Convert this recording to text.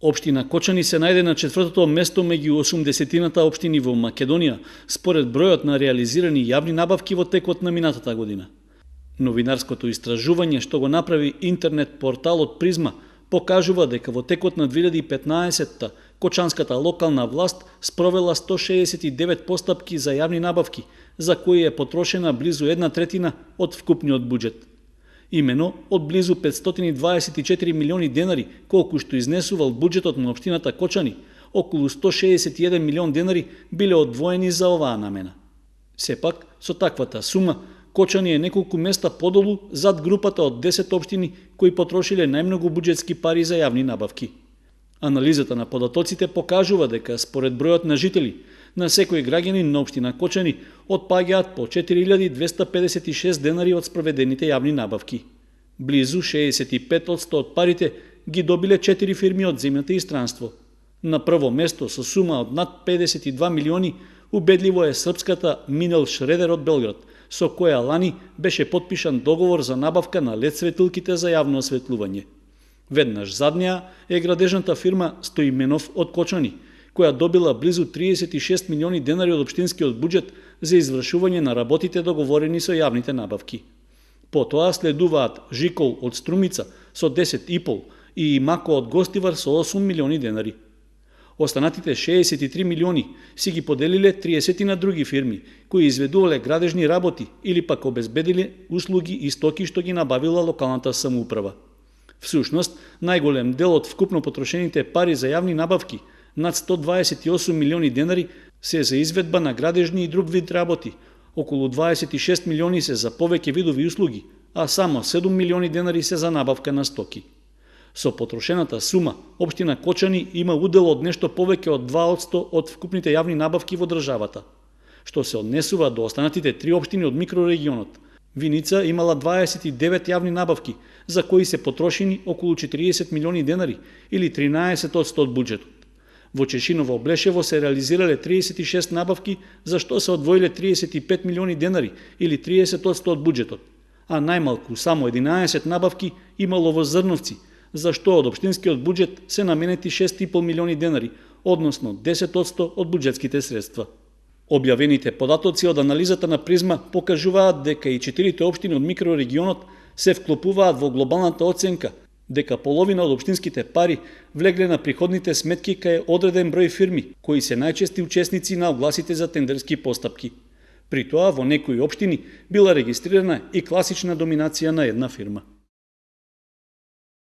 Општина Кочани се најде на 4-то место меѓу 80-тината општини во Македонија, според бројот на реализирани јавни набавки во текот на минатата година. Новинарското истражување што го направи интернет порталот Призма покажува дека во текот на 2015-та Кочанската локална власт спровела 169 постапки за јавни набавки, за кои е потрошена близу 1/3 од вкупниот буџет. Имено од близу 524 милиони денари, колку што изнесувал буџетот на општината Кочани, околу 161 милион денари биле одвоени за оваа намена. Сепак, со таквата сума, Кочани е неколку места подолу зад групата од 10 општини кои потрошиле најмногу буџетски пари за јавни набавки. Анализата на податоците покажува дека според бројот на жители, на секој граѓанин на општина Кочани отпаѓаат по 4256 денари од спроведените јавни набавки. Близу 65% од парите ги добиле 4 фирми од земјата и странство. На прво место со сума од над 52 милиони убедливо е српската Минел Шредер од Белград, со која лани беше потпишан договор за набавка на лед светилките за јавно осветлување. Веднаш зад неа е градежната фирма Стоименов од Кочани, која добила близу 36 милиони денари од општинскиот буџет за извршување на работите договорени со јавните набавки. Потоа следуваат Жикол од Струмица со 10,5 и Мако од Гостивар со 8 милиони денари. Останатите 63 милиони си ги поделиле 30 на други фирми, кои изведувале градежни работи или пак обезбедиле услуги и стоки што ги набавила локалната самоуправа. Всушност, најголем дел од вкупно потрошените пари за јавни набавки, над 128 милиони денари, се за изведба на градежни и друг вид работи, околу 26 милиони се за повеќе видови услуги, а само 7 милиони денари се за набавка на стоки. Со потрошената сума, општина Кочани има удел од нешто повеќе од 2% од вкупните јавни набавки во државата. Што се однесува до останатите 3 општини од микрорегионот, Виница имала 29 јавни набавки, за кои се потрошени околу 40 милиони денари или 13% од буџетот. Во Чешиново Облешево се реализирале 36 набавки, за што се одвоиле 35 милиони денари или 30% од буџетот, а најмалку само 11 набавки имало во Зрновци, за што од општинскиот буџет се наменети 6,5 милиони денари, односно 10% од буџетските средства. Објавените податоци од анализата на Призма покажуваат дека и 4 општини од микрорегионот се вклопуваат во глобалната оценка, дека половина од општинските пари влегле на приходните сметки кај одреден број фирми, кои се најчести учесници на огласите за тендерски постапки. При тоа во некои општини била регистрирана и класична доминација на една фирма.